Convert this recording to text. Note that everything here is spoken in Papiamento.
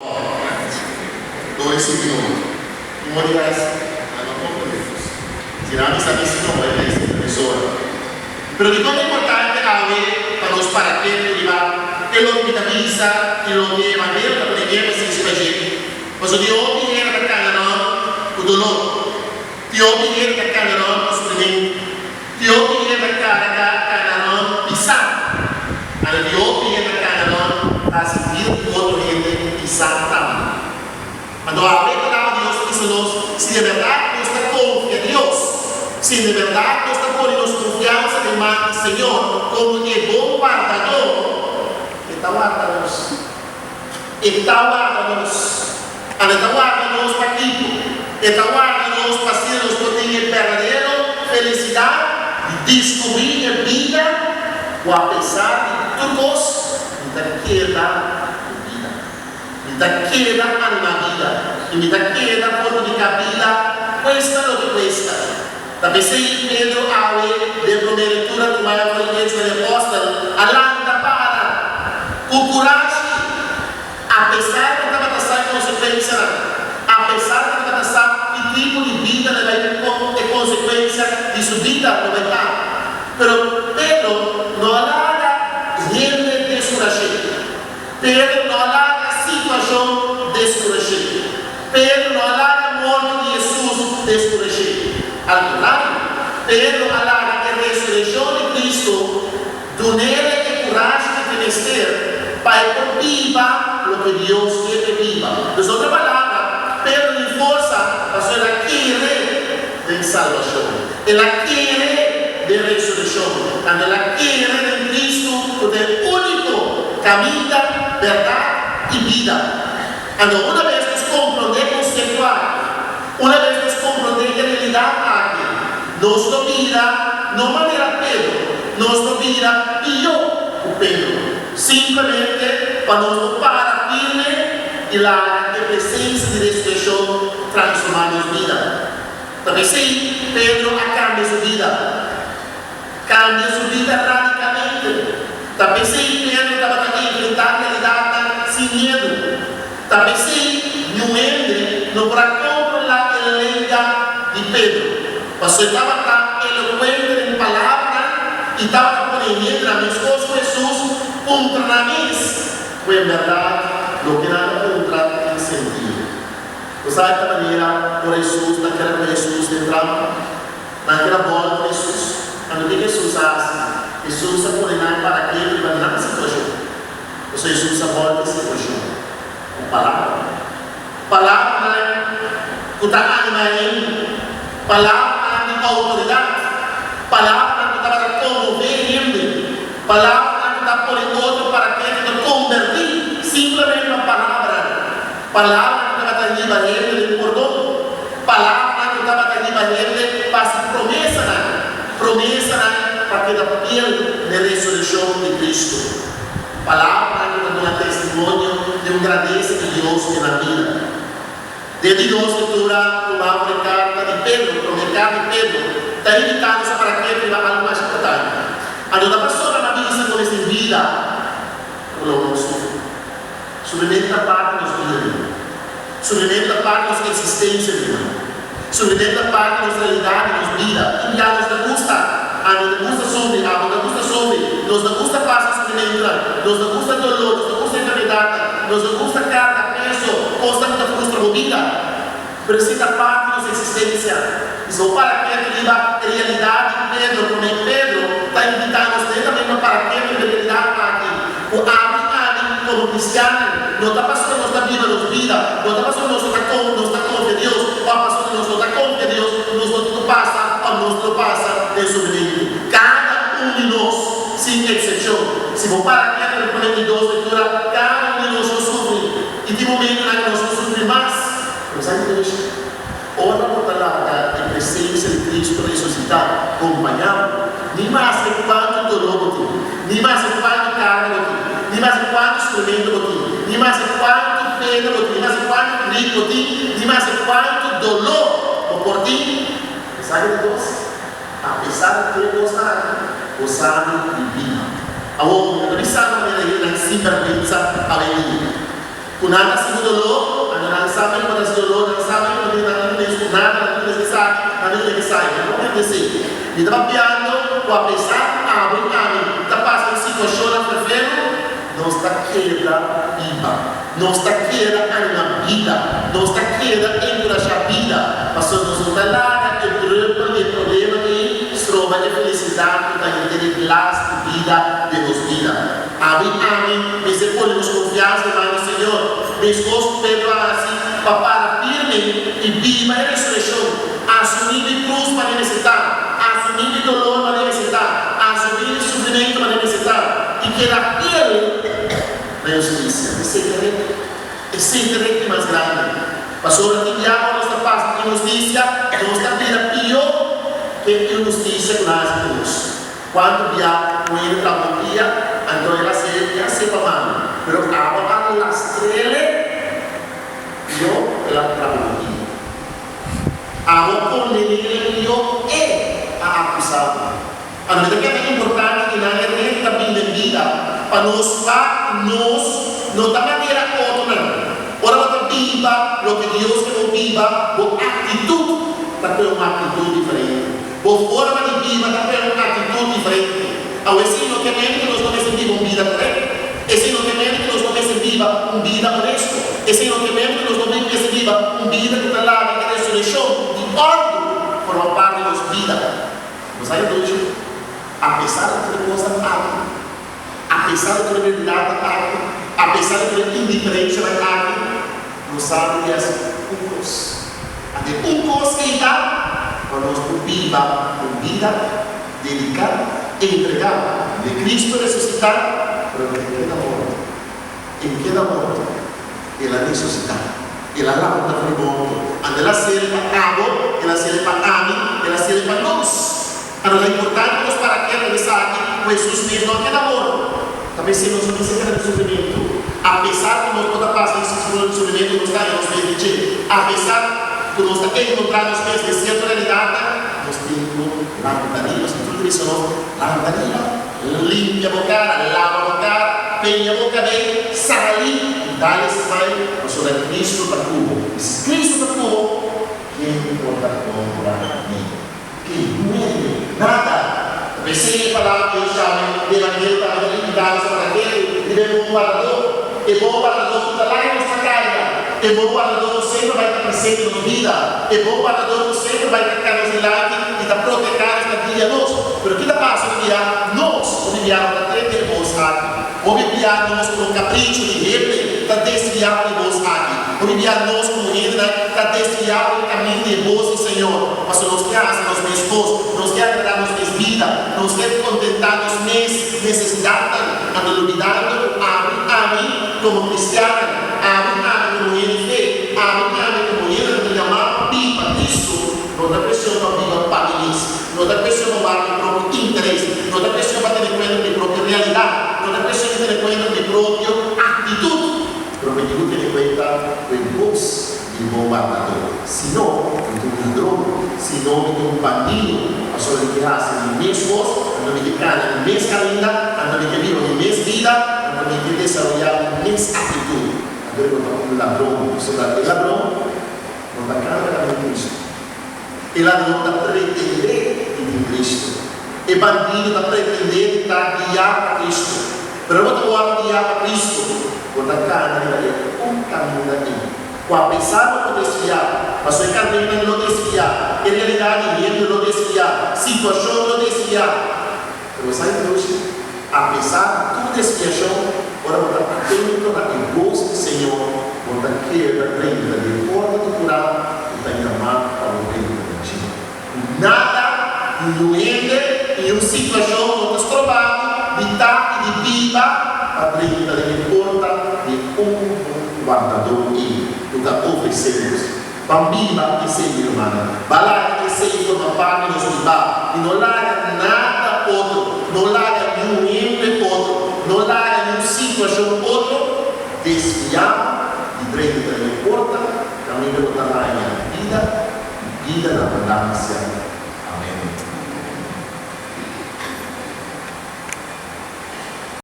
Dor e sinti nota. Un hora di res, nan no comprende nos. Si nan a bisa mi si no, e mester ta mesora. Pero dikon ta importante awe pa nos para ketu riba e loke mi ta bisa i loke e Evangelio ta pone énfasis riba dje? Pasobra tin hopi hende ta kanga rònt ku doló. Tin hopi hende ta kanga rònt ku sufrimentu. Tin hopi hende ta karga kana rònt pisá. Anto tin hopi hende ta kana rònt ta hasi bida di otro hende pisá tambe. Anto awe e Palabra di Dios ta bisa nos, si de bèrdat nos ta konfia Dios, si de bèrdat nos ta pone nos konfiansa den man di Señor komo e bon wardadó, E ta warda nos. E ta warda nos. Anto e ta warda nos pa kiko? E ta warda nos pa asina nos por tin e berdadero felisidat di diskubrí e bida ku apesar di tur kos mi ta keda ku bida. Mi ta keda animá bida i mi ta keda fortifiká bida kuesta loke kuesta. Ta p'esei Pedro awe den promé lektura tumá for di Hechos di Apòstel a lanta para ku kurashi. Apesar ku tabata sa e konsekuensianan, apesar ku tabata sa ki tipo di bida lo bai kon e konsekuensia di su bida lo bai ta, pero Pedro no a laga hende deskurash'é. Pedro no a laga situashon deskurash'é. Pedro no a laga morto di Hesus deskurash'é. Al kontrario, Pedro a laga e resurekshon di Kristu Dunele e kurashi ku e mester pa e por biba loke Dios ke p'e biba. Dus otro palabra, Pedro tin forsa pasobra el a kere den salbashon, el a kere den resurekshon, anto el a kere den Kristu ku ta e úniko kaminda, bèrdat i bida. Anto una bes nos komprondé e konsepto aki, una bes nos komprondé e realidat aki, Nos lo bira no manera Pedro, nos lo bira pió ku Pedro, simplemente pa nos no para firme i laga e presensia di resurekshon transformá nos bida. Ta p'esei Pedro a kambia su bida, kambia su bida radikalmente. Ta p'esei Pedro tabata enfrentá realidatnan sin miedu. Ta p'esei niun hende no por a kontrolá e lenga di Pedro, pasobra e tabata elokuente den palabranan i tabata pone hendenan meskos ku Hesus puntra nan mes ku en bèrdat loke nan ta puntra tin sentido. Bo sa e ta manera ora Hesus nan keda pone Hesus den trampa? Nan keda bòlta Hesus. Anto ke Hesus a hasi? Hesus a pone nan para ketu riba nan situashon. Pasobra Hesus a bòlta e situashon ku palabra. Palabranan ku ta anima hende, palabranan di outoridat, palabranan ku tabata konmové hende, palabranan ku ta pone otro para ketu ta kombertí simplemente pa palabranan, palabranan ku tabata hiba hende den pordon, palabranan ku tabata hiba hende pa hasi promesanan, promesanan pa keda fiel n'e resurekshon di Kristu. Palabranan ku ta duna testimonio di un grandesa di Dios den nan bida. Den di dos lectura tumá for e karta di Pedro, promé karta di Pedro, ta invitá nos a para ketu riba algu mas importante. Anto ta pasobra nan bisa ku mester bida ku lo no sufri. Sufrimentu ta parti di nos bida riba. Sufrimentu ta parti di nos eksistensia riba. Sufrimentu ta parti di nos realidat di nos bida. Tin bia nos ta gusta, ami ta gusta sufri, abo ta gusta sufri, nos ta gusta pasa sufrimentunan, nos ta gusta doló, nos ta gusta enfermedatnan, nos ta gusta karga peso, kosnan ku ta frustra bo bida. Pero esei ta parti di nos eksistensia. I si bo para ketu riba e realidat di Pedro, promé Pedro ta invitá nos netamente pa para ketu riba e realidat aki, ku ami, ami komo kristiannan, no ta pasobra nos ta biba nos bida, no ta pasobra nos no ta kon, nos ta konfia Dios, òf pasobra nos no ta konfia Dios, nos no tin ku pasa òf nos lo pasa den sufrimentu. Kada un di nos, sin eksepshon. Si bo para ketu riba promé di dos lektura, kada un di nos lo sufri, i tin momentunan ku nos lo sufri mas. Pero sa ki ta deshí? Ora bo ta laga e presensia di Cristo resusitá kompañá bo, ni maske kuantu doló bo tin, ni maske kuantu karga bo tin, ni maske kuantu sufrimentu bo tin, ni maske kuantu pena bo tin, ni maske kuantu griet bo tin, ni maske kuantu doló bo por tin, bo sa ke di Dios? Apesar di tur e kosnan aki, bo sabi di biba. Awor, mi no ta bisando manera hendenan sinbèrgwensa awendia. Ku nan ta sinti doló, anto nan sa ku ta sinti doló, nan sa ku nan no tin ku nada, nan no tin ku esaki, nan no tin ku esaki. Mi no por esei. Mi ta papiando ku apesar ku abo i ami ta pasa un situashonnan ferfero, nos ta keda biba. Nos ta keda anima bida. Nos ta keda enkurashá bida, pasobra nos no ta laga e drùpel di e problema ei stroba e felisidat ku ta henter e glas di bida den nos bida. Abo i ami mester pone nos konfiansa den man di Señor, meskos ku Pedro a hasi pa para firme i biba e resurekshon, asumí mi krus pa representá, asumí mi dolor pa representá, asumí mi sufrimentu pa representá, i keda fiel na hustisia. Esei ta rek, esei ta rek di mas grandi. Pasobra tin bia ora nos ta pasa ku inhustisia, nos ta bira pió ku e inhustisia ku nan hasi ku nos. Cuanto bia un hende traha un pia, anto el a hace e hace pa mami, pero abo a lastrele pio el a traha un pia. Abo a condenele pio e a acusa bo. Anto mi ta kere ta importante di nan e rey ta bin den bida pa nos wak nos no ta manera otronan. Ora bo ta biba loke Dios ke bo biba, bo actitud ta koe un actitud diferente. Bo forma di biba ta pone un actitud diferente. Awe esei no ke mende ku nos no mester biba un bida korekto. Esei no ke mende ku nos no mester biba un bida honesto. Esei no ke mende ku nos no mester biba un bida ku ta laga e resurekshon di òrdu forma parti di nos bida. Nos a dushi, apesar di tur e kosnan aki, apesar di tur e realidatnan aki, apesar di tur e indiferenshanan aki, Nos sabi di hasi un kos. Ante un kos ei ta pa nos por biba un bida dediká, entregá na Cristo resusitá, pero el keda morto. El keda morto. El a resusitá. El a lanta for di morto. Ante el a sele pa abo, el a sele pa ami, el a sele pa nos. Anto ta importante pa nos para kere den esaki ku Hesus mes no a keda morto. Ta p'esei nos no mester keda den sufrimentu. Apesar ku nos por ta pasa den situashon di sufrimentu, nos ta haña nos mes den dje. Apesar ku nos ta enkontrá nos mes den sierto realidatnan, nos tin ku lanta riba. Skritura ta bisa nos, Lanta riba, limpia bo kara, laba bo kara, peña bo kabei, sali i dal e smile, pasobra Kristu ta ku bo. I si Kristu ta ku bo, ken por ta kontra mi? Ke nuebe, nada. Ta p'esei e palabra di Dios djawe di evangelio tambe ta invitá nos pa ta ketu riba e bon wardadó. E bon wardadó ku ta laga nos na kaya. E bon wardadó ku semper bai ta presente den nos bida. E bon wardadó ku semper bai ta keda nos dilanti i ta protehá nos, ta guia nos. Pero ki ta pasa hopi bia? Nos hopi bia no ta tende e bos aki. Hopi bia nos ku nos kapricho di hende ta desviá pa e bos aki. Hopi bia nos komo hendenan ta desviá pa e kamin di e bos di Señor. Pasobra nos ke hasi nos mes kos, nos ke agradá nos mes bida, nos ke kontentá nos mes nesesidatnan, anto lubidando ku ami, ami komo kristiannan, ami, ami komo hende di fe, ami, ami komo hende ku ta yamá pa biba pa Kristu, no ta kuestion pa biba pa mi mes, no ta kuestion pa wak mi propio interes, no ta kuestion pa tene kuenta ku mi propio realidat, no ta kuestion di tene kuenta ku mi propio aktitut, pero mi tin ku tene kuenta ku e bos di bon wardadó. Si no, mi ta un ladron. Si no, mi ta un bandido. Pasobra mi ke hasi mi mes kos, anto mi ke kana mi mes kaminda, anto mi ke biba mi mes bida, anto mi ke desaroyá mi mes aktitut. Anto e no ta un ladron, pasobra e ladron no ta kana na kaminda di Kristu. E ladron ta pretendé di tin Kristu. E bandido ta pretendé di ta guiá pa Kristu. Pero bo ta wòrdu guiá pa Kristu, bo ta kana riba e un kaminda ei. Ku apesar bo por desviá, pasobra e karnénan lo desviá, e realidat di hende lo desviá, situashon lo desviá. Pero bo sa introdusi, apesar di tur desviashon, ora bo ta atento na e bos di Señor, bo ta keda drenta den e porta di kurá ku ta yamá pa bo drenta den dje. Ku nada, niun hende, niun situashon no ta stroba bo di ta i di biba pa drenta den e porta di un bon wardadó ei ku ta ofresé nos. Ban biba esei, mi rumannan. Ban laga esei forma parti di nos bibá i no laga nada otro, no laga niun hende otro, no laga niun situashon otro desviá bo di drenta den e porta kaminda bo ta haña bida i bida na abundansia.